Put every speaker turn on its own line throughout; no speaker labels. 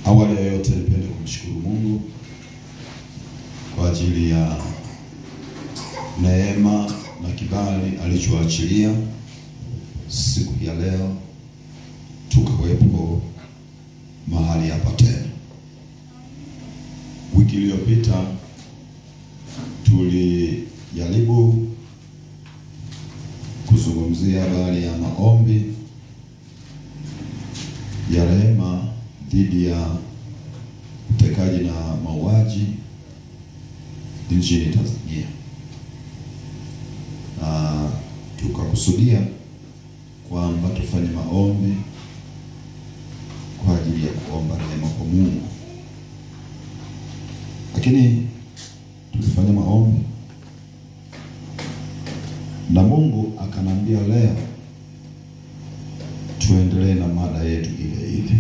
Awali ya yote nipende kumshukuru Mungu kwa ajili ya neema na kibali alichoachilia siku ya leo tukawepo mahali hapa tena. Wiki iliyopita tulijaribu kuzungumzia habari ya maombi ya rehema dhidi ya utekaji na mauaji nchini Tanzania. Na tukakusudia kwamba tufanye maombi kwa ajili ya kuomba rehema kwa Mungu. Lakini tulifanya maombi na Mungu akanambia leo tuendelee na mada yetu ile ile.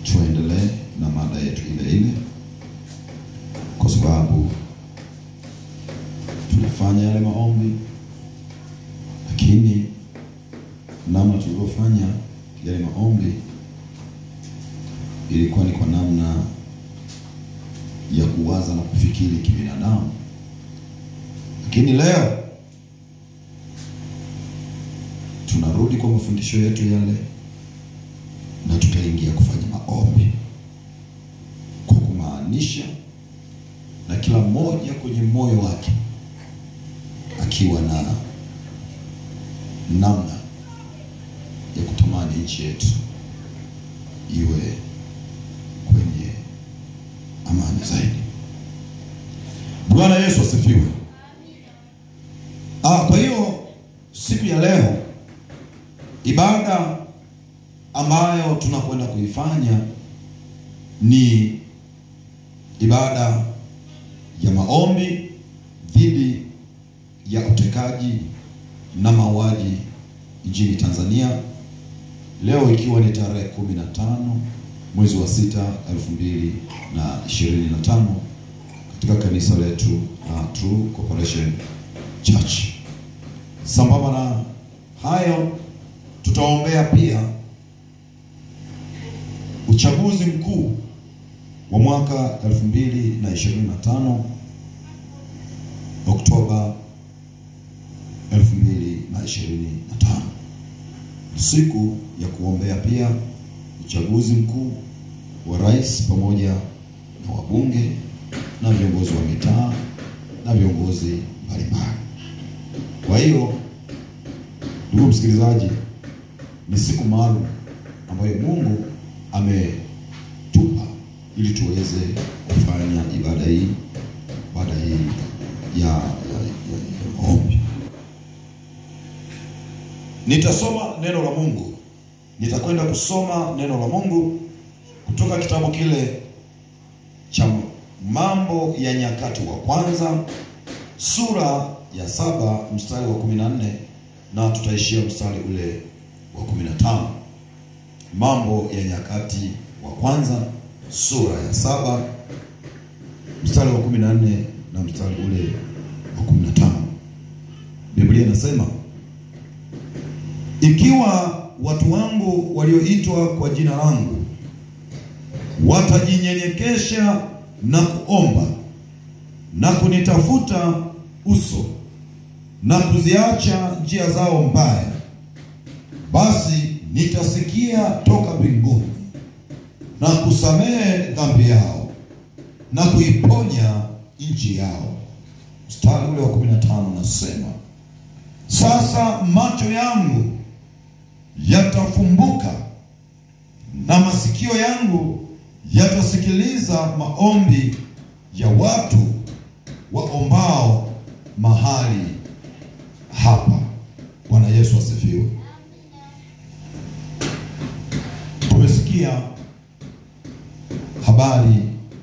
Tuendelee na mada yetu ile ile kwa sababu tulifanya yale maombi, lakini namna tulivyofanya yale maombi ilikuwa ni kwa namna ya kuwaza na kufikiri kibinadamu. Lakini leo tunarudi kwa mafundisho yetu yale na tutaingia kufanya maombi kwa kumaanisha, na kila mmoja kwenye moyo wake akiwa na namna ya kutamani nchi yetu iwe kwenye amani zaidi. Bwana Yesu asifiwe. Kwa hiyo siku ya leo ibada ambayo tunakwenda kuifanya ni ibada ya maombi dhidi ya utekaji na mauaji nchini Tanzania, leo ikiwa ni tarehe 15 mwezi wa 6 2025 katika kanisa letu la True Corporation Church. Sambamba na hayo, tutaombea pia uchaguzi mkuu wa mwaka 2025 Oktoba 2025. Siku ya kuombea pia uchaguzi mkuu wa rais pamoja na wabunge na viongozi wa mitaa na viongozi mbalimbali. Kwa hiyo ndugu msikilizaji, ni siku maalum ambayo Mungu ametupa ili tuweze kufanya ibada hii, ibada hii ya maombi. Nitasoma neno la Mungu. Nitakwenda kusoma neno la Mungu kutoka kitabu kile cha Mambo ya Nyakati wa Kwanza sura ya 7 mstari wa 14 na tutaishia mstari ule wa 15. Mambo ya Nyakati wa Kwanza sura ya 7 mstari wa 14 na mstari ule wa 15. Biblia inasema, ikiwa watu wangu walioitwa kwa jina langu watajinyenyekesha na kuomba na kunitafuta uso na kuziacha njia zao mbaya, basi nitasikia toka mbinguni na kusamehe dhambi yao na kuiponya nchi yao. Mstari ule wa 15 nasema, sasa macho yangu yatafumbuka na masikio yangu yatasikiliza maombi ya watu waombao mahali hapa. Bwana Yesu asifiwe. Tumesikia habari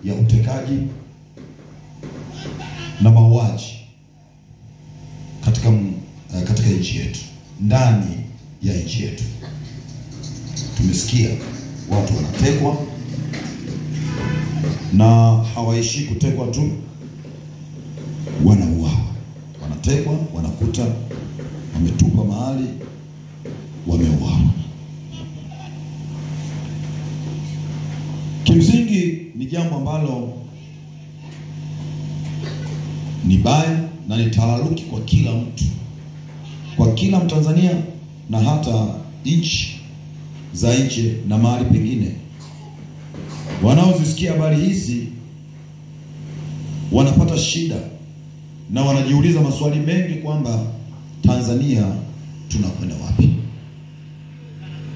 ya utekaji na mauaji katika nchi yetu, ndani ya nchi yetu. Tumesikia watu wanatekwa, na hawaishi kutekwa tu, wanauawa. Wanatekwa, wanakuta wametupa mahali, wameuawa. Kimsingi ni jambo ambalo ni baya na ni taharuki kwa kila mtu, kwa kila Mtanzania na hata nchi za nje na mahali pengine. Wanaozisikia habari hizi wanapata shida na wanajiuliza maswali mengi kwamba Tanzania tunakwenda wapi?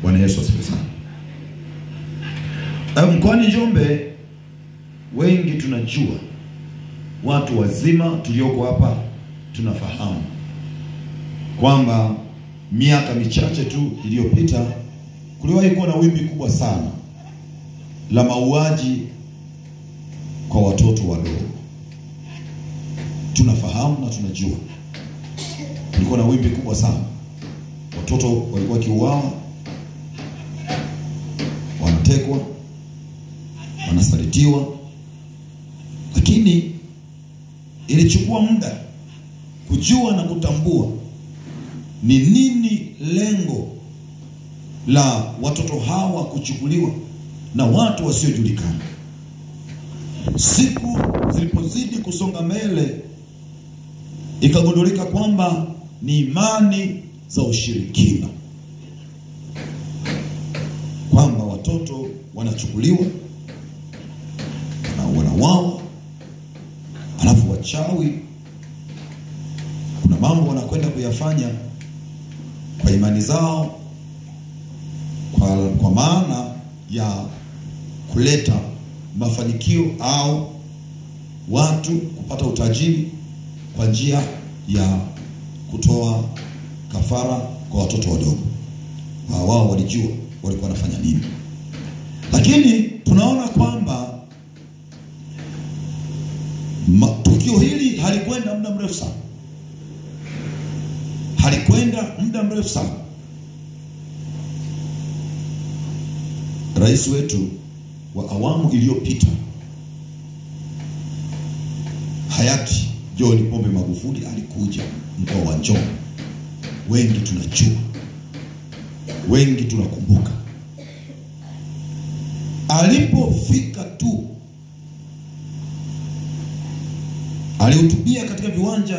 Bwana Yesu asifiwe sana. Mkoani Njombe wengi tunajua, watu wazima tulioko hapa tunafahamu kwamba miaka michache tu iliyopita kuliwahi kuwa na wimbi kubwa sana la mauaji kwa watoto wadogo. Tunafahamu na tunajua kulikuwa na wimbi kubwa sana, watoto walikuwa kiuawa, wanatekwa, wanasalitiwa. Lakini ilichukua muda kujua na kutambua ni nini lengo la watoto hawa kuchukuliwa na watu wasiojulikana. Siku zilipozidi kusonga mbele, ikagundulika kwamba ni imani za ushirikina, kwamba watoto wanachukuliwa, wanauawa, alafu wachawi kuna mambo wanakwenda kuyafanya kwa imani zao, kwa maana ya kuleta mafanikio au watu kupata utajiri kwa njia ya kutoa kafara kwa watoto wadogo. Wao walijua walikuwa wanafanya nini. Lakini tunaona kwamba tukio hili halikwenda muda mrefu sana. Halikwenda muda mrefu sana. Rais wetu wa awamu iliyopita hayati John Pombe Magufuli alikuja mkoa wa Njombe. Wengi tunajua, wengi tunakumbuka. Alipofika tu alihutubia katika viwanja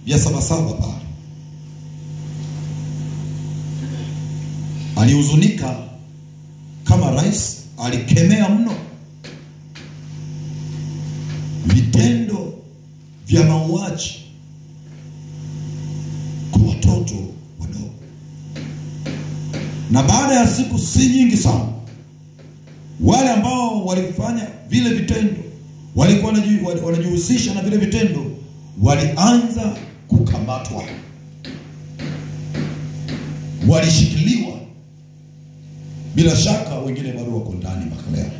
vya Sabasaba pale. Alihuzunika kama rais, alikemea mno vitendo vya mauaji kwa watoto wadogo. Na baada ya siku si nyingi sana, wale ambao walifanya vile vitendo, walikuwa wanajihusisha na vile vitendo, walianza kukamatwa, walishikiliwa. Bila shaka wengine bado wako ndani mpaka leo,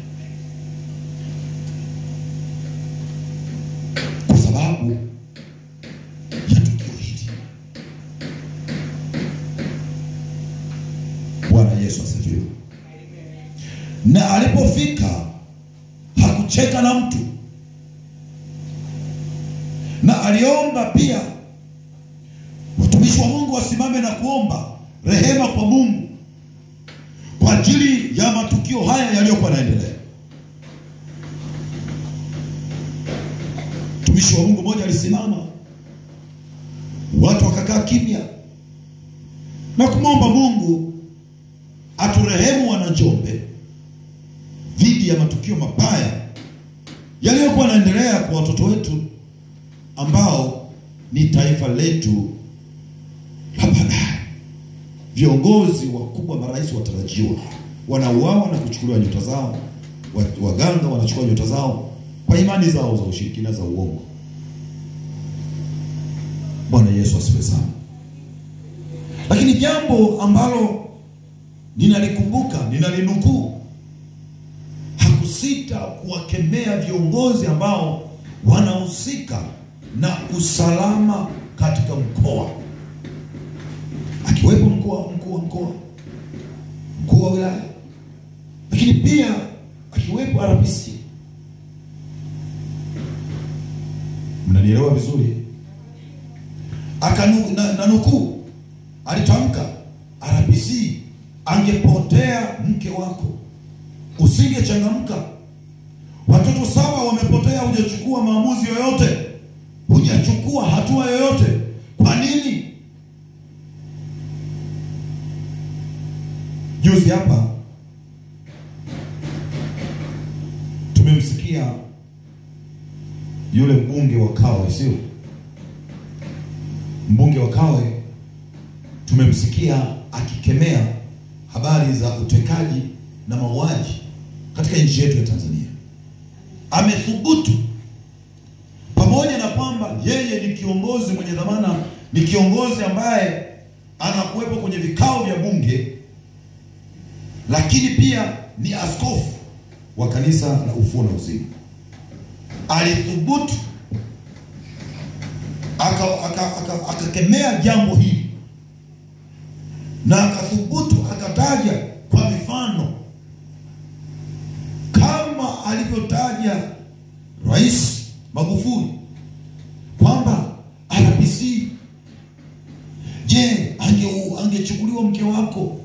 kwa sababu ya tukio hili. Bwana Yesu asifiwe. Na alipofika hakucheka na mtu, na aliomba pia watumishi wa Mungu wasimame na kuomba rehema kwa Mungu kwa ajili ya matukio haya yaliyokuwa yanaendelea. Mtumishi wa Mungu mmoja alisimama, watu wakakaa kimya na kumwomba Mungu aturehemu wana Njombe dhidi ya matukio mabaya yaliyokuwa yanaendelea kwa watoto wetu ambao ni taifa letu la baadaye. Viongozi wakubwa, marais watarajiwa, wanauawa na kuchukuliwa nyota zao, waganga wanachukua nyota zao kwa imani zao za ushirikina za uongo. Bwana Yesu asifiwe sana. Lakini jambo ambalo ninalikumbuka, ninalinukuu, hakusita kuwakemea viongozi ambao wanahusika na usalama katika mkoa, akiwepo mkuu wa mkoa, mkuu wa wilaya, lakini pia akiwepo RPC. Mnanielewa vizuri? Na nukuu, alitamka RPC, angepotea mke wako usingechangamka Watoto 7 wamepotea, hujachukua maamuzi yoyote, hujachukua hatua yoyote. Kwa nini? Juzi hapa tumemsikia yule mbunge wa Kawe, sio? Mbunge wa Kawe tumemsikia akikemea habari za utekaji na mauaji katika nchi yetu ya Tanzania. Amethubutu, pamoja na kwamba yeye ni kiongozi mwenye dhamana, ni kiongozi ambaye anakuwepo kwenye vikao vya bunge, lakini pia ni askofu wa kanisa la Ufufuo na Uzima. Alithubutu akakemea jambo hili, na akathubutu akataja kwa mifano kama alivyotaja Rais Magufuli kwamba RPC, je, angechukuliwa mke wako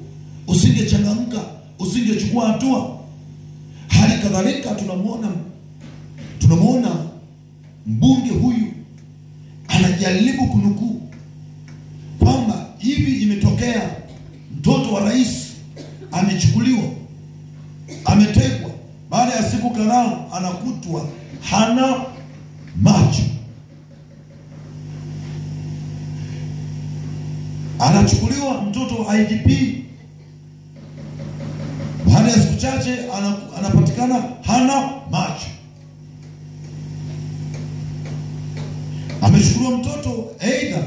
usingechangamka, usingechukua hatua? Hali kadhalika tunamuona mbunge huyu anajaribu kunukuu kwamba hivi imetokea mtoto wa rais amechukuliwa, ametekwa, baada ya siku kadhaa anakutwa hana macho. Anachukuliwa mtoto wa IGP, baada ya siku chache anapatikana hana macho. Amechukuliwa mtoto aidha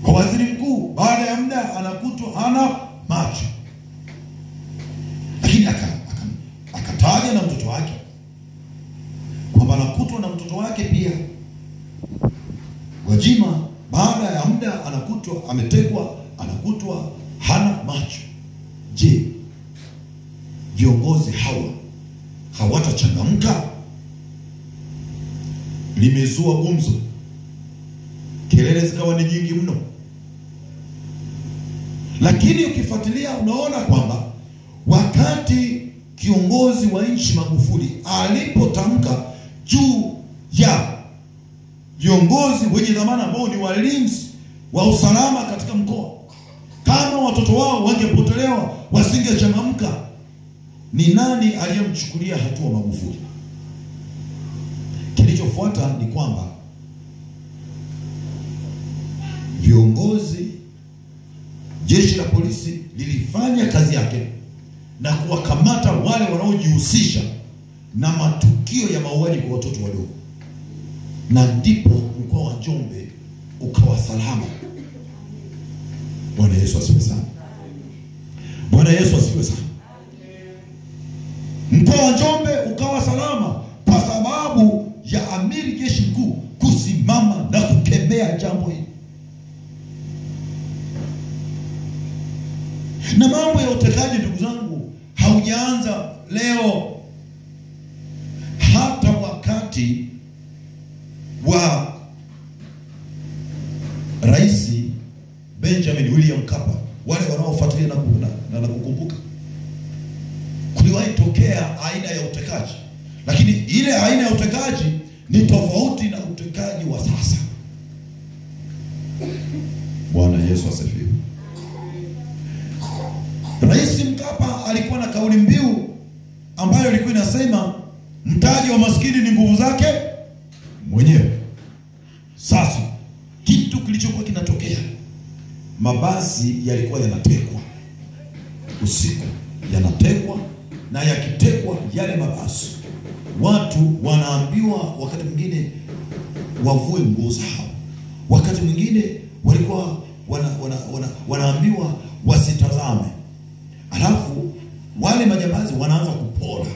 kwa waziri mkuu, baada ya muda anakutwa hana macho. Lakini akataja na mtoto wake kwamba anakutwa na mtoto wake pia Gwajima, baada ya muda anakutwa ametekwa, anakutwa hana macho. Je, viongozi hawa hawatachangamka? Limezua gumzo, kelele zikawa ni nyingi mno. Lakini ukifuatilia unaona kwamba wakati kiongozi wa nchi Magufuli alipotamka juu ya viongozi wenye dhamana ambao ni walinzi wa usalama katika mkoa, kama watoto wao wangepotelewa wasingechangamka, ni nani aliyemchukulia hatua Magufuli? Kilichofuata ni kwamba viongozi, jeshi la polisi lilifanya kazi yake na kuwakamata wale wanaojihusisha na matukio ya mauaji kwa watoto wadogo, na ndipo mkoa wa Njombe ukawa salama. Bwana Yesu asifiwe sana. Bwana Yesu asifiwe sana. Mkoa wa Njombe ukawa salama kwa sababu ya amiri jeshi mkuu kusimama na kukemea jambo hili. Na mambo ya utekaji, ndugu zangu, haujaanza leo. Hata wakati wa Rais Benjamin William Mkapa, wale wanaofuatilia na kukumbuka, kuliwahi tokea aina ya utekaji, lakini ile aina ya utekaji ni tofauti na utekaji wa sasa. Bwana Yesu asifiwe. Rais Mkapa alikuwa na kauli mbiu ambayo ilikuwa inasema mtaji wa maskini ni nguvu zake mwenyewe. Sasa kitu kilichokuwa kinatokea, mabasi yalikuwa yanatekwa usiku, yanatekwa, na yakitekwa yale mabasi, watu wanaambiwa wakati mwingine wavue nguo zao, wakati mwingine walikuwa wanaambiwa wasitazame. Alafu wale majambazi wanaanza kupora,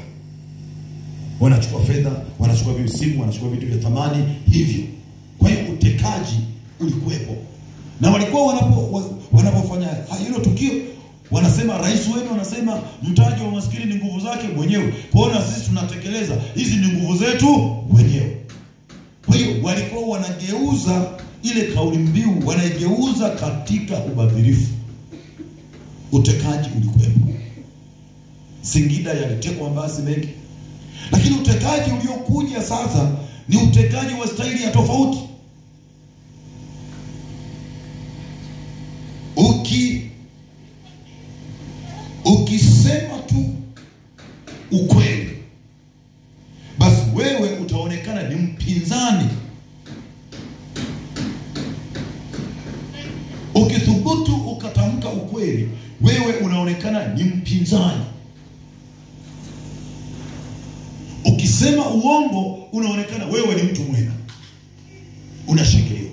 wanachukua fedha, wanachukua simu, wanachukua vitu vya thamani hivyo. Kwa hiyo utekaji ulikuwepo, na walikuwa wanapofanya hilo tukio wanasema, rais wenu anasema mtaji wa maskini ni nguvu zake mwenyewe, kwa hiyo na sisi tunatekeleza, hizi ni nguvu zetu wenyewe. Kwa hiyo walikuwa wanageuza ile kauli mbiu, wanaigeuza katika ubadhirifu. Utekaji ulikuwepo. Singida yalitekwa mabasi mengi, Lakini utekaji uliokuja sasa ni utekaji wa staili ya tofauti. Ukisema tu ukweli, basi wewe utaonekana ni mpinzani. Ukithubutu ukatamka ukweli, wewe unaonekana ni mpinzani. Ukisema uongo, unaonekana wewe ni mtu mwema, unashangiliwa.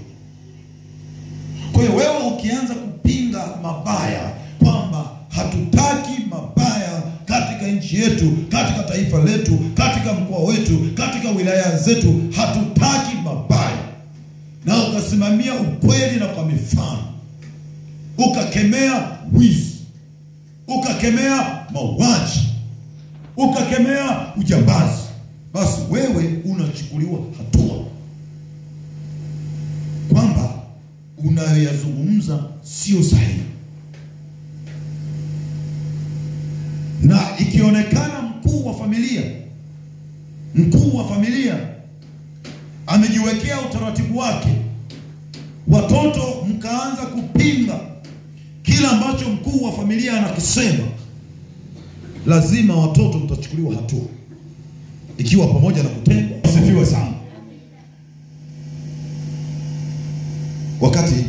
Kwa hiyo wewe ukianza kupinga mabaya, kwamba hatutaki mabaya katika nchi yetu, katika taifa letu, katika mkoa wetu, katika wilaya zetu, hatutaki mabaya, na ukasimamia ukweli na kwa mifano, ukakemea wizi, ukakemea mauaji, ukakemea ujambazi, basi wewe unachukuliwa hatua kwamba unayoyazungumza sio sahihi. Na ikionekana mkuu wa familia amejiwekea utaratibu wake, watoto mkaanza kupinga kila ambacho mkuu wa familia anakisema, lazima watoto mtachukuliwa hatua, ikiwa pamoja na kutengwa. Asifiwe sana. Wakati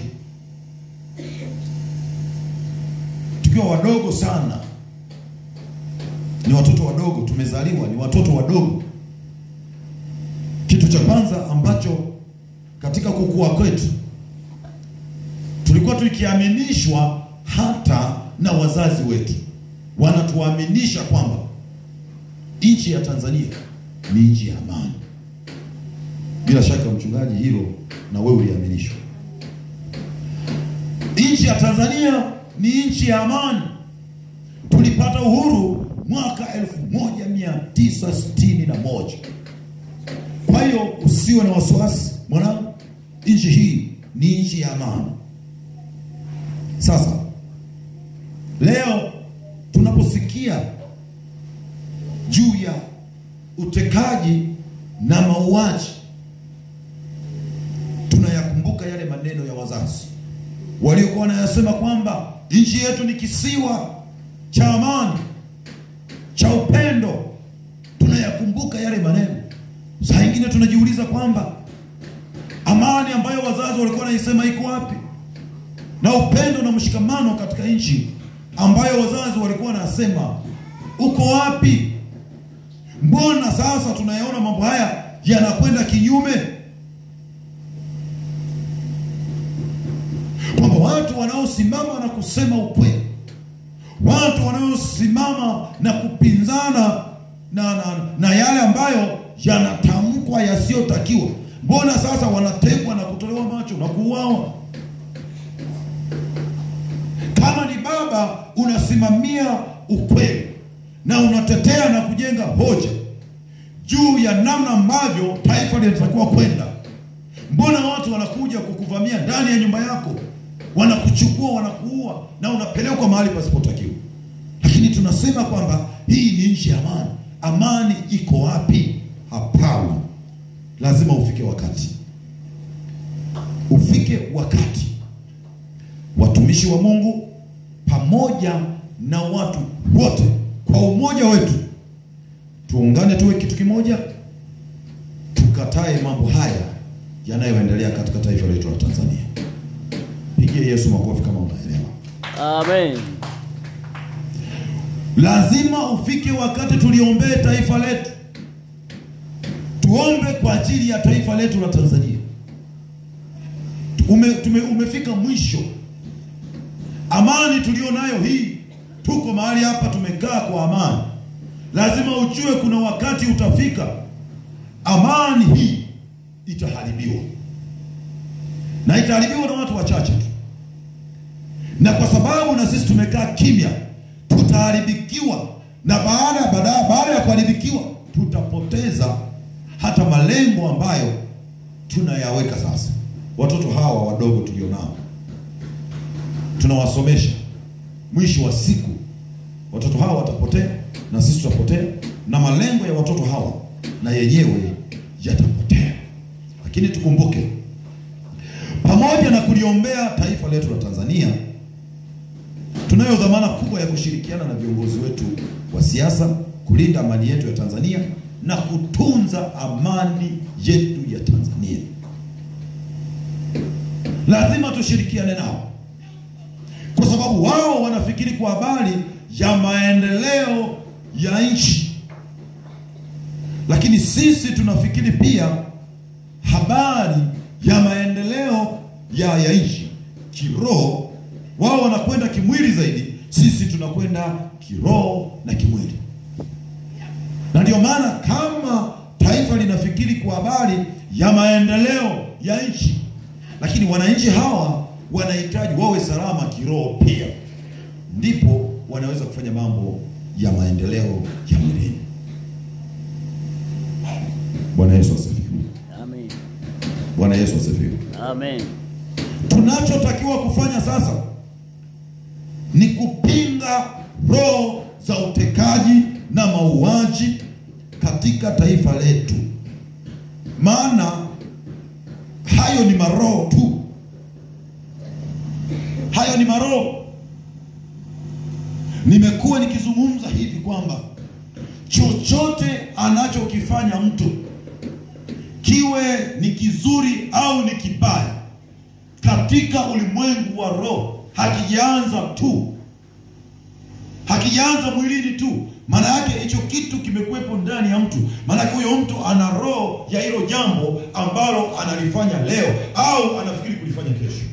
tukiwa wadogo sana, ni watoto wadogo, tumezaliwa ni watoto wadogo, kitu cha kwanza ambacho katika kukua kwetu tulikuwa tukiaminishwa hata na wazazi wetu, wanatuaminisha kwamba nchi ya Tanzania ni nchi ya amani. Bila shaka mchungaji, hilo na wewe uliaminishwa. Nchi ya Tanzania ni nchi ya amani. Tulipata uhuru mwaka 1961. Kwa hiyo usiwe na wasiwasi mwanangu, nchi hii ni nchi ya amani. Sasa leo tunaposikia juu ya utekaji na mauaji, tunayakumbuka yale maneno ya wazazi waliokuwa wanayasema kwamba nchi yetu ni kisiwa cha amani, cha upendo. Tunayakumbuka yale maneno. Saa nyingine tunajiuliza kwamba amani ambayo wazazi walikuwa wanaisema iko wapi? Na upendo na mshikamano katika nchi ambayo wazazi walikuwa wanasema uko wapi? Mbona sasa tunayaona mambo haya yanakwenda kinyume? Kwamba watu wanaosimama na kusema ukweli, watu wanaosimama na kupinzana na yale ambayo yanatamkwa yasiyotakiwa, mbona sasa wanatekwa na kutolewa macho na kuuawa? Kama ni baba unasimamia ukweli na unatetea na kujenga hoja juu ya namna ambavyo taifa linatakiwa kwenda, mbona watu wanakuja kukuvamia ndani ya nyumba yako, wanakuchukua, wanakuua na unapelekwa mahali pasipotakiwa? Lakini tunasema kwamba hii ni nchi ya amani. Amani iko wapi? Hapana. Lazima ufike wakati, ufike wakati watumishi wa Mungu pamoja na watu wote kwa umoja wetu tuungane, tuwe kitu kimoja, tukatae mambo haya yanayoendelea katika taifa letu la Tanzania. Pigie Yesu makofi kama unaelewa.
Amen.
Lazima ufike wakati tuliombee taifa letu. Tuombe kwa ajili ya taifa letu la Tanzania. Umefika mwisho. Amani tulionayo hii, tuko mahali hapa tumekaa kwa amani. Lazima ujue kuna wakati utafika amani hii itaharibiwa. Na itaharibiwa na watu wachache tu. Na kwa sababu na sisi tumekaa kimya, tutaharibikiwa. Na baada ya kuharibikiwa, tutapoteza hata malengo ambayo tunayaweka sasa. Watoto hawa wadogo tulionao tunawasomesha, mwisho wa siku watoto hawa watapotea na sisi tutapotea, na malengo ya watoto hawa na yenyewe yatapotea. Lakini tukumbuke, pamoja na kuliombea taifa letu la Tanzania, tunayo dhamana kubwa ya kushirikiana na viongozi wetu wa siasa kulinda amani yetu ya Tanzania na kutunza amani yetu ya Tanzania. Lazima tushirikiane nao, kwa sababu wao wanafikiri kwa habari ya maendeleo ya nchi, lakini sisi tunafikiri pia habari ya maendeleo ya nchi kiroho. Wao wanakwenda kimwili zaidi, sisi tunakwenda kiroho na kimwili. Na ndio maana kama taifa linafikiri kwa habari ya maendeleo ya nchi, lakini wananchi hawa wanahitaji wawe salama kiroho pia, ndipo wanaweza kufanya mambo ya maendeleo ya mwilini. Bwana Yesu asifiwe.
Amen.
Bwana Yesu asifiwe.
Amen.
Tunachotakiwa kufanya sasa ni kupinga roho za utekaji na mauaji katika taifa letu. Maana hayo ni maroho tu. Hayo ni maroho. Nimekuwa nikizungumza hivi kwamba chochote anachokifanya mtu, kiwe ni kizuri au ni kibaya, katika ulimwengu wa roho hakijaanza tu, hakijaanza mwilini tu. Maana yake hicho kitu kimekuwepo ndani ya mtu. Maana yake huyo mtu ana roho ya hilo jambo ambalo analifanya leo au anafikiri kulifanya kesho.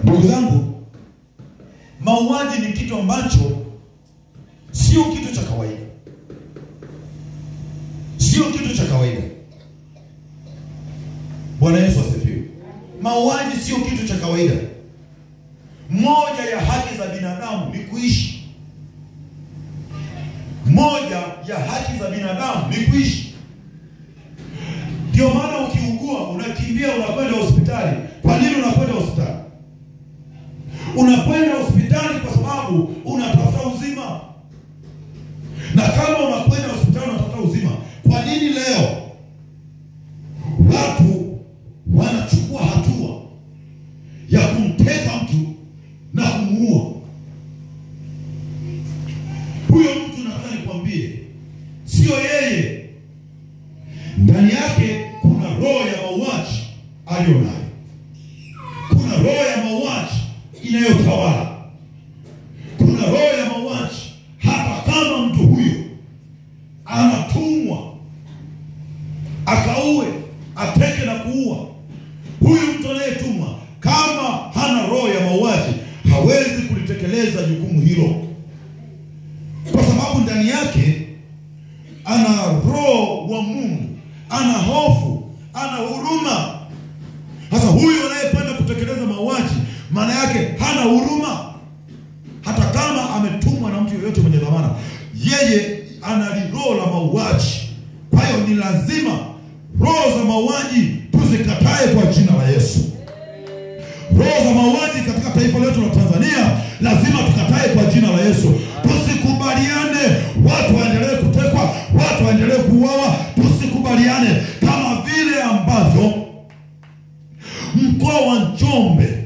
Ndugu zangu, mauaji ni kitu ambacho sio kitu cha kawaida. Sio kitu cha kawaida. Bwana Yesu asifiwe. Mauaji sio kitu cha kawaida. Moja ya haki za binadamu ni kuishi. Moja ya haki za binadamu ni kuishi. Ndio maana ukiugua unakimbia unakwenda hospitali. Kwa nini unakwenda hospitali? Unakwenda hospitali kwa sababu unatafuta uzima. Na kama unakwenda hospitali unatafuta uzima, kwa nini leo watu wanachukua hatua ya kumteka mtu na kumuua? Huyo mtu, nataka nikwambie, sio yeye. Ndani yake kuna roho ya mauaji aliyonayo. Kuna roho ya mauaji inayotawala. Kuna roho ya mauaji. Hata kama mtu huyo anatumwa akaue, ateke na kuua, huyu mtu anayetumwa kama hana roho ya mauaji hawezi kulitekeleza jukumu hilo, kwa sababu ndani yake ana roho wa Mungu, ana hofu, ana huruma. Sasa huyu anayependa kutekeleza mauaji, maana yake hana huruma. Hata kama ametumwa na mtu yoyote mwenye dhamana, yeye ana roho la mauaji. Kwa hiyo ni lazima roho za mauaji tuzikatae kwa jina la Yesu. Roho za mauaji katika taifa letu la Tanzania lazima tukatae kwa jina la Yesu. Tusikubaliane watu waendelee kutekwa, watu waendelee kuuawa. Tusikubaliane, kama vile ambavyo mkoa wa Njombe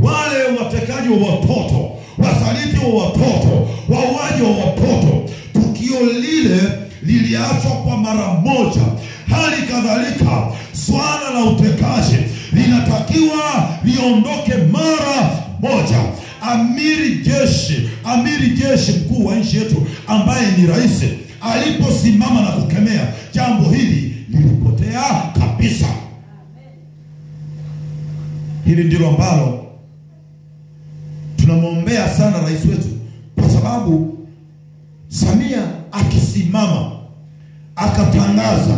wale watekaji wa watoto, wasaliti wa watoto, wauaji wa watoto, tukio lile liliachwa kwa mara moja. Hali kadhalika swala la utekaji linatakiwa liondoke mara moja. Amiri jeshi mkuu wa nchi yetu ambaye ni rais, aliposimama na kukemea jambo hili, lilipotea kabisa. Hili ndilo ambalo tunamwombea sana rais wetu, kwa sababu Samia akisimama akatangaza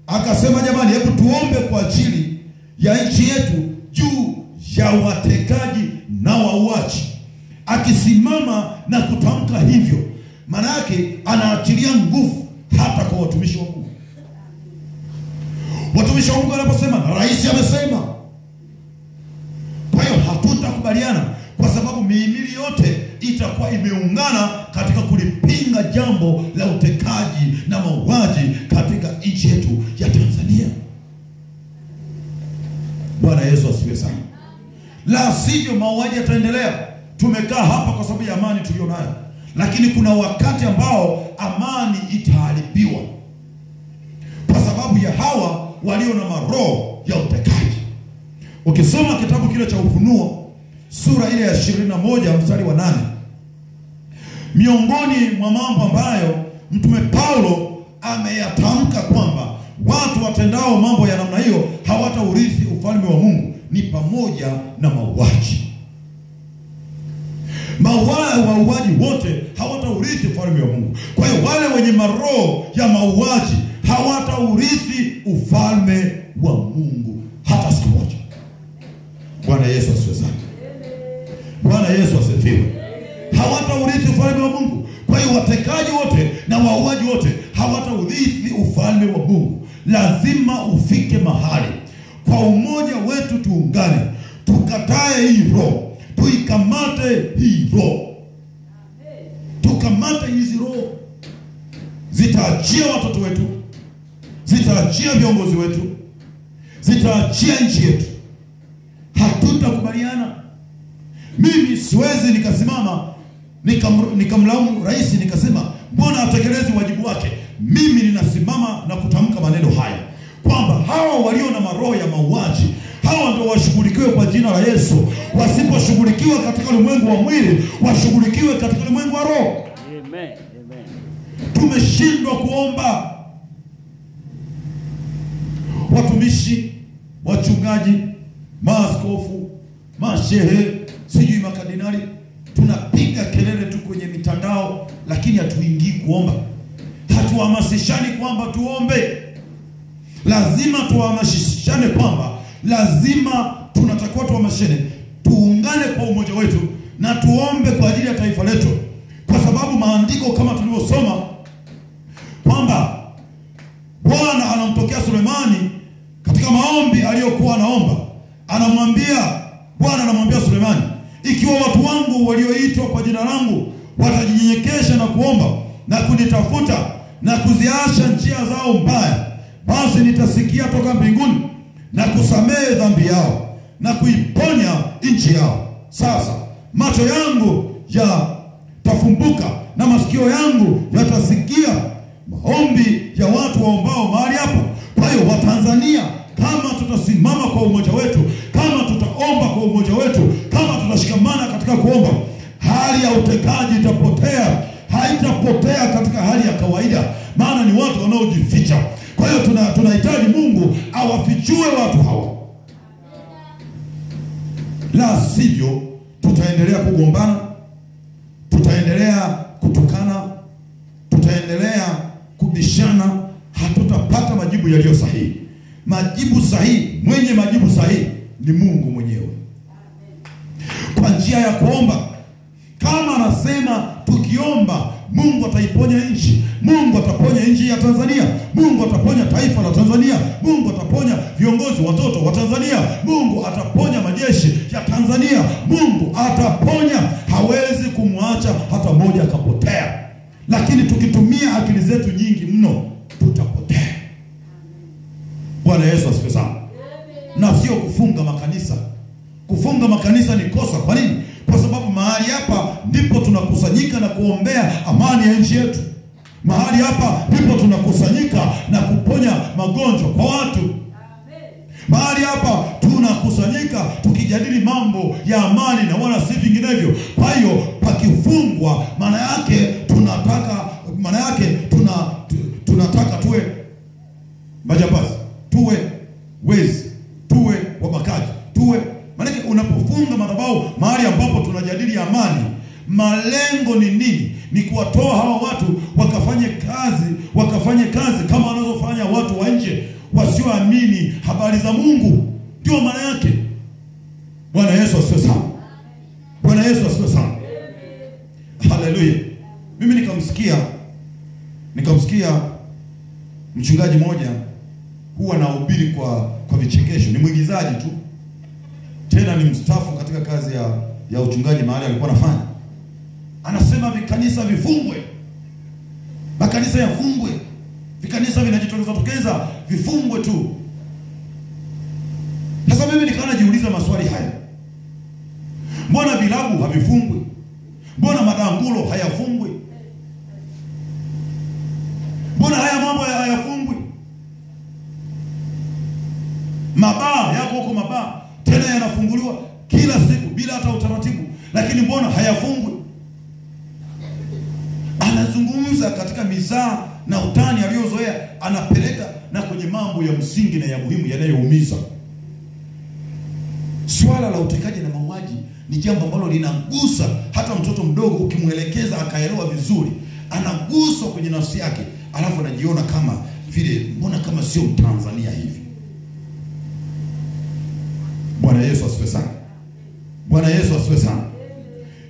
akasema, jamani, hebu tuombe kwa ajili ya nchi yetu juu ya watekaji na wauaji. Akisimama na kutamka hivyo, maana yake anaachilia nguvu hata kwa watumishi wa Mungu. Watumishi wa Mungu wanaposema, na rais amesema, kwa hiyo hatutakubaliana, kwa sababu mihimili yote itakuwa imeungana katika kulipinga jambo la utekaji na mauaji katika nchi yetu ya Tanzania. Bwana Yesu asifiwe sana. La sivyo mauaji yataendelea. Tumekaa hapa kwa sababu ya amani tulionayo, lakini kuna wakati ambao amani itaharibiwa kwa sababu ya hawa walio na maroho ya utekaji. Ukisoma kitabu kile cha Ufunuo sura ile ya 21 mstari wa 8, miongoni mwa mambo ambayo Mtume Paulo ameyatamka kwamba watu watendao mambo ya namna hiyo hawataurithi ufalme wa Mungu ni pamoja na mauaji. Mauaji wote hawataurithi ufalme wa Mungu. Kwa hiyo wale wenye maroho ya mauaji hawataurithi ufalme wa Mungu hata siku moja. Bwana Yesu asifiwe sana. Bwana Yesu asifiwe. Hawataurithi ufalme wa Mungu. Kwa hiyo watekaji wote na wauaji wote hawataurithi ufalme wa Mungu. Lazima ufike mahali kwa umoja wetu tuungane, tukatae hii roho, tuikamate hii roho, tukamate hizi roho. Zitaachia watoto wetu, zitaachia viongozi wetu, zitaachia nchi yetu. Hatutakubaliana. Mimi siwezi nikasimama nikamlaumu rais nikasema mbona hatekelezi wajibu wake. Mimi ninasimama na kutamka maneno haya kwamba hawa walio na maroho ya mauaji, hawa ndio washughulikiwe kwa jina la Yesu. Wasiposhughulikiwa katika ulimwengu wa mwili, washughulikiwe katika ulimwengu wa roho.
Amen. Amen.
Tumeshindwa kuomba. Watumishi, wachungaji, maaskofu, mashehe, sijui makardinali, tunapiga kelele tu kwenye mitandao, lakini hatuingii kuomba. Hatuhamasishani kwamba tuombe. Lazima tuhamasishane kwamba lazima tunatakiwa tuhamasishane, tuungane kwa umoja wetu na tuombe kwa ajili ya taifa letu, kwa sababu maandiko kama tulivyosoma kwamba Bwana anamtokea Sulemani katika maombi aliyokuwa anaomba, anamwambia Bwana, anamwambia Sulemani, ikiwa watu wangu walioitwa kwa jina langu watajinyenyekesha na kuomba na kunitafuta na kuziacha njia zao mbaya, basi nitasikia toka mbinguni na kusamehe dhambi yao na kuiponya nchi yao. Sasa macho yangu yatafumbuka na masikio yangu yatasikia maombi ya watu waombao mahali hapa. Kwa hiyo Watanzania, kama tutasimama kwa umoja wetu, kama tutaomba kwa umoja wetu, kama tutashikamana katika kuomba, hali ya utekaji itapotea. Haitapotea katika hali ya kawaida, maana ni watu wanaojificha. Kwa hiyo tunahitaji Mungu awafichue watu hawa. La sivyo tutaendelea kugombana, tutaendelea kutukana, tutaendelea kubishana, hatutapata majibu yaliyo sahihi. Majibu sahihi, mwenye majibu sahihi ni Mungu mwenyewe, kwa njia ya kuomba. Kama anasema tukiomba Mungu ataiponya nchi, Mungu ataponya nchi ya Tanzania, Mungu ataponya taifa la Tanzania, Mungu ataponya viongozi watoto wa Tanzania, Mungu ataponya majeshi ya Tanzania, Mungu ataponya. Hawezi kumwacha hata mmoja akapotea. Lakini tukitumia akili zetu nyingi mno tutapotea. Bwana Yesu asifiwe sana. Na sio kufunga makanisa. Kufunga makanisa ni kosa. Kwa nini? Kwa sababu mahali hapa ndipo tunakusanyika na kuombea amani ya nchi yetu. Mahali hapa ndipo tunakusanyika na kuponya magonjwa kwa watu. Mahali hapa tunakusanyika tukijadili mambo ya amani na wala si vinginevyo. Kwa hiyo pakifungwa, maana yake tunataka, maana yake tunataka tuwe majambazi, tuwe wezi, tuwe wabakaji, tuwe. Maana unapofunga madhabahu mahali ambapo tunajadili amani, malengo ni nini? Ni kuwatoa hawa watu wakafanye kazi kama wanazofanya watu wa nje wasioamini habari za Mungu. Ndio maana yake. Bwana Yesu asifiwe sana. Bwana Yesu asifiwe sana. Haleluya. Mimi nikamsikia mchungaji mmoja huwa anahubiri kwa vichekesho, ni mwigizaji tu, tena ni mstaafu katika kazi ya uchungaji mahali alikuwa anafanya. Anasema vikanisa vifungwe, makanisa yafungwe, vikanisa vinajitokeza tokeza vifungwe tu. Sasa mimi nikawa najiuliza maswali haya, mbona vilabu havifungwi? Mbona madangulo hayafungwi? Mbona haya mambo hayafungwi? Mabaa yako huko, mabaa tena yanafunguliwa kila siku bila hata utaratibu, lakini mbona hayafungwi? Anazungumza katika mizaa na utani aliyozoea, anapeleka na kwenye mambo ya msingi na ya muhimu yanayoumiza. Swala la utekaji na mauaji ni jambo ambalo linagusa hata mtoto mdogo, ukimwelekeza akaelewa vizuri, anaguswa kwenye nafsi yake, alafu anajiona kama vile mbona kama sio Mtanzania hivi. Bwana Yesu asifiwe sana. Bwana Yesu asifiwe sana.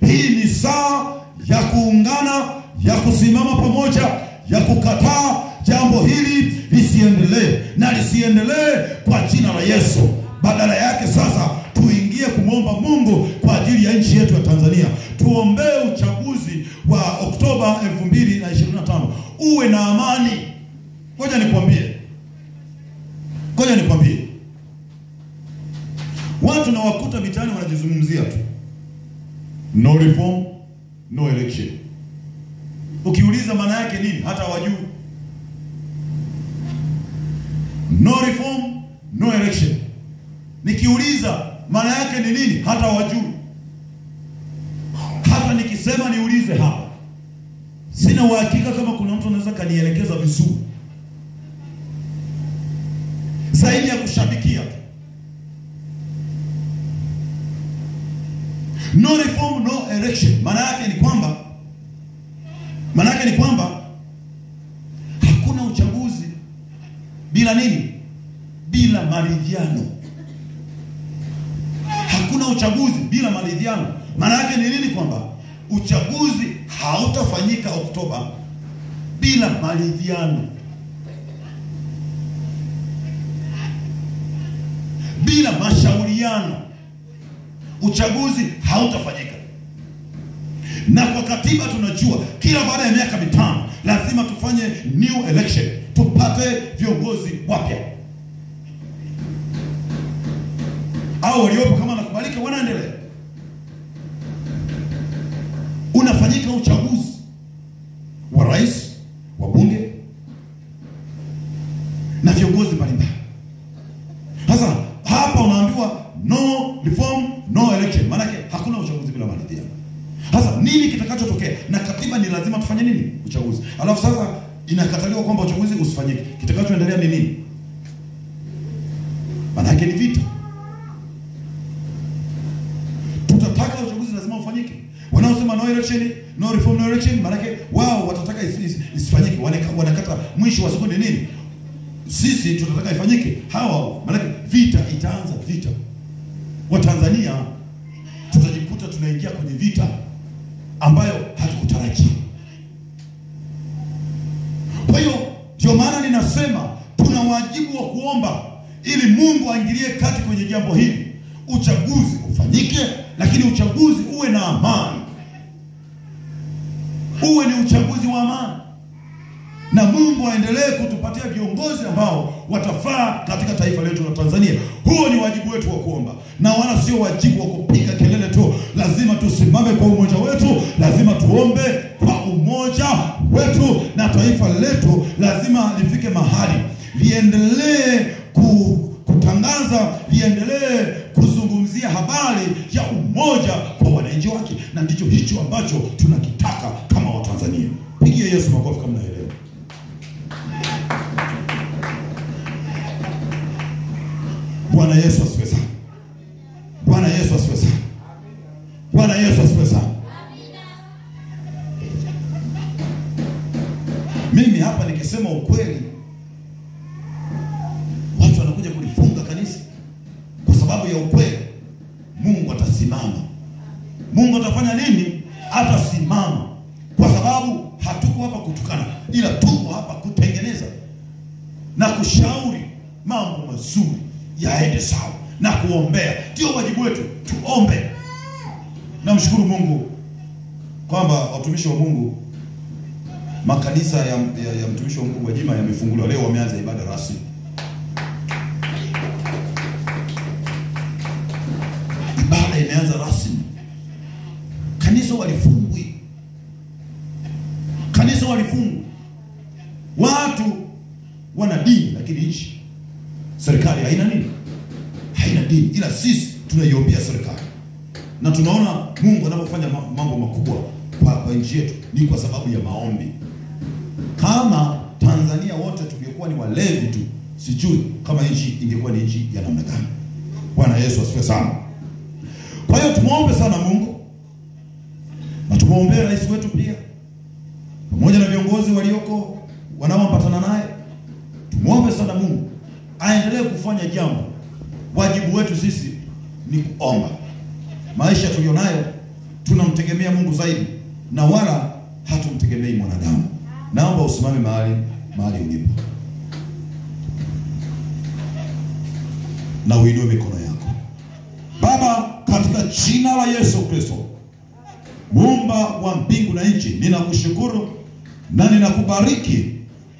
Hii ni saa ya kuungana, ya kusimama pamoja, ya kukataa jambo hili lisiendelee, na lisiendelee kwa jina la Yesu. Badala yake sasa tuingie kumwomba Mungu kwa ajili ya nchi yetu ya Tanzania. Tuombee uchaguzi wa Oktoba 2025 uwe na amani. Ngoja nikwambie. Ngoja nikwambie. Watu na wakuta mitaani wanajizungumzia tu. No reform, no election. Ukiuliza maana yake nini, hata hawajui. No reform, no election. Nikiuliza maana yake ni nini, hata hawajui. Hata nikisema niulize hapa, sina uhakika kama kuna mtu anaweza kanielekeza vizuri zaidi ya kushabikia tu. No reform, no election. Maana yake ni kwamba, maana yake ni kwamba hakuna uchaguzi bila nini? Bila maridhiano. Hakuna uchaguzi bila maridhiano. Maana yake ni nini? Kwamba uchaguzi hautafanyika Oktoba bila maridhiano, bila mashauriano. Uchaguzi hautafanyika. Na kwa katiba tunajua kila baada ya miaka 5 lazima tufanye new election, tupate viongozi wapya. Au waliopo kama wanakubalika wanaendelea. Unafanyika uchaguzi wa rais, wa bunge na viongozi mbalimbali. Sasa hapa unaambiwa no reform, no election. Maana yake hakuna uchaguzi bila maridhiano. Sasa nini kitakachotokea? Na katiba ni lazima tufanye nini? Uchaguzi. Alafu sasa inakataliwa kwamba uchaguzi usifanyike. Kitakachoendelea ni nini? Maana yake ni vita. Tutataka uchaguzi lazima ufanyike. Wanaosema no election, no reform, no election, maana yake wao watataka isifanyike. Wanakata mwisho wa siku ni nini? Sisi tutataka ifanyike. Hawa maana yake vita itaanza, vita. Watanzania tutajikuta tunaingia kwenye vita ambayo hatukutarajia. Kwa hiyo ndio maana ninasema tuna wajibu wa kuomba ili Mungu aingilie kati kwenye jambo hili. Uchaguzi ufanyike, lakini uchaguzi uwe na amani. Uwe ni uchaguzi wa amani. Na Mungu aendelee kutupatia viongozi ambao watafaa katika taifa letu la Tanzania. Huo ni wajibu wetu wa kuomba, na wala sio wajibu wa kupiga kelele tu. Lazima tusimame kwa umoja wetu, lazima tuombe kwa umoja wetu, na taifa letu lazima lifike mahali liendelee kutangaza, liendelee kuzungumzia habari ya umoja kwa wananchi wake, na ndicho hicho ambacho tunakitaka kama Watanzania. Pigie Yesu makofi kama naelewa. Bwana Yesu asifiwe sana. Bwana Yesu asifiwe sana. Bwana Yesu asifiwe sana. Mimi hapa nikisema ukweli, watu wanakuja kulifunga kanisa kwa sababu ya ukweli. Mungu atasimama. Mungu atafanya nini? Atasimama. Kwa sababu hatuko hapa kutukana, ila tuko hapa kutengeneza na kushauri mambo mazuri yaende sawa na kuombea. Ndio wajibu wetu, tuombe. Namshukuru Mungu kwamba watumishi wa Mungu, makanisa ya mtumishi wa Mungu Gwajima yamefunguliwa leo, wameanza ibada rasmi. Ibada imeanza rasmi. Kanisa walifungwi. Kanisa walifungwi. Watu wana dini, lakini nchi serikali haina nini? Haina dini. Ila sisi tunaiombea serikali. Na tunaona Mungu anapofanya mambo makubwa kwa nchi yetu ni kwa sababu ya maombi. Kama Tanzania wote tungekuwa ni walevi tu, sijui kama nchi ingekuwa ni nchi ya namna gani. Bwana Yesu asifiwe sana. Kwa hiyo tumuombe sana Mungu, na tumuombe rais wetu pia, pamoja na viongozi walioko wanaoambatana naye. Tumuombe sana Mungu aendelee kufanya jambo. Wajibu wetu sisi ni kuomba. Maisha tulionayo tunamtegemea Mungu zaidi na wala hatumtegemei mwanadamu. Naomba usimame mahali ulipo na uinue mikono yako. Baba, katika jina la Yesu Kristo, Muumba wa mbingu na nchi, ninakushukuru na ninakubariki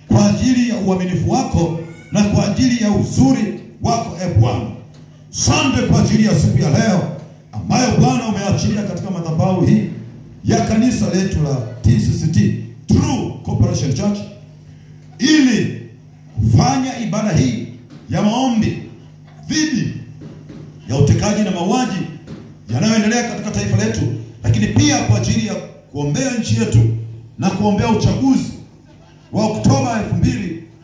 kwa ajili ya uaminifu wako na kwa ajili ya uzuri wako, e Bwana. Asante kwa ajili ya siku ya leo ambayo Bwana umeachilia katika madhabahu hii ya kanisa letu la TCCT, True Corporation Church, ili kufanya ibada hii ya maombi dhidi ya utekaji na mauaji yanayoendelea katika taifa letu, lakini pia kwa ajili ya kuombea nchi yetu na kuombea uchaguzi wa Oktoba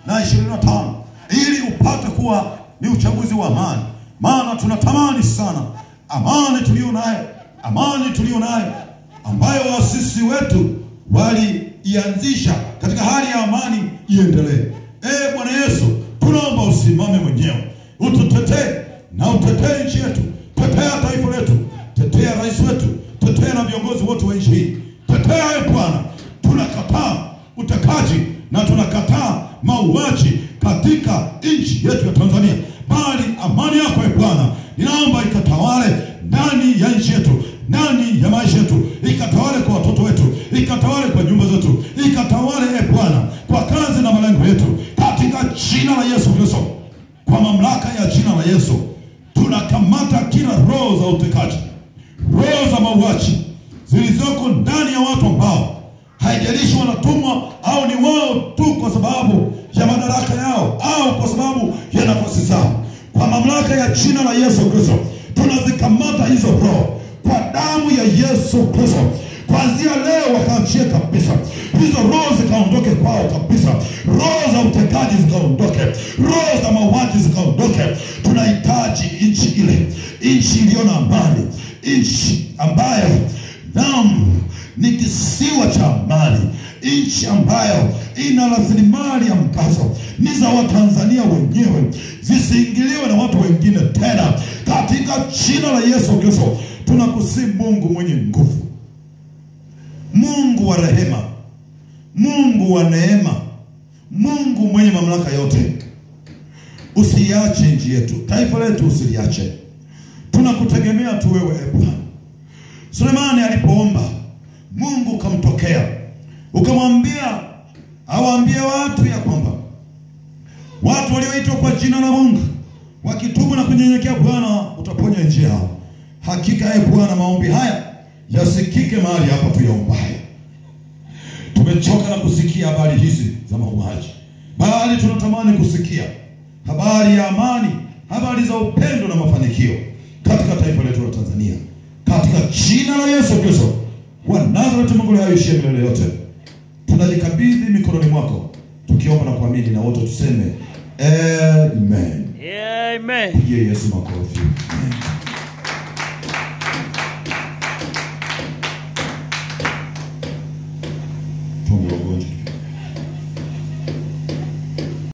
2025, ili upate kuwa ni uchaguzi wa amani. Maana tunatamani sana amani tulio nayo, amani tulio nayo ambayo waasisi wetu waliianzisha katika hali ya amani iendelee. Bwana Yesu, tunaomba usimame mwenyewe, ututetee na utetee nchi yetu, tetea taifa letu, tetea rais wetu, tetea na viongozi wote wa nchi hii. Tetea, Bwana. Tunakataa utekaji na tunakataa mauaji katika nchi yetu ya Tanzania, bali amani yako, Bwana, ninaomba ikatawale ndani ya nchi yetu, ndani ya maisha yetu, ikatawale kwa watoto wetu, ikatawale kwa nyumba zetu, ikatawale, Bwana, kwa kazi na malengo yetu, katika jina la Yesu Kristo. Kwa mamlaka ya jina la Yesu tunakamata kila roho za utekaji, roho za mauaji zilizoko ndani ya watu ambao haijalishi wanatumwa au ni wao tu kwa sababu ya madaraka yao au kwa sababu ya nafasi zao. Kwa mamlaka ya jina la Yesu Kristo tunazikamata hizo roho kwa damu ya Yesu Kristo. Kuanzia leo wakaachie kabisa, hizo roho zikaondoke kwao kabisa. Roho za utekaji zikaondoke, roho za mauaji zikaondoke. Tunahitaji nchi ile, nchi iliyo na amani, nchi ambayo naam ni kisiwa cha amani, nchi ambayo ina rasilimali ambazo ni za Watanzania wenyewe, zisiingiliwe na watu wengine tena. Katika jina la Yesu Kristo tunakusihi Mungu mwenye nguvu, Mungu wa rehema, Mungu wa neema, Mungu mwenye mamlaka yote, usiache nchi yetu, taifa letu usiliache. Tunakutegemea tu wewe, e Bwana. Sulemani alipoomba, Mungu kamtokea, ukamwambia awaambie watu ya kwamba watu walioitwa kwa jina la Mungu wakitubu na kunyenyekea, Bwana utaponya nchi yao. Hakika, e Bwana, maombi haya yasikike mahali hapa tuyaombaye. Tumechoka na kusikia habari hizi za mauaji, bali tunatamani kusikia habari ya amani, habari za upendo na mafanikio katika taifa letu la Tanzania. Katika jina la Yesu Kristo wa Nazareti, Mungu aishiye milele yote, tunalikabidhi mikononi mwako tukiomba na kuamini, na wote tuseme amen.
Amen.
Pigie Yesu makofi.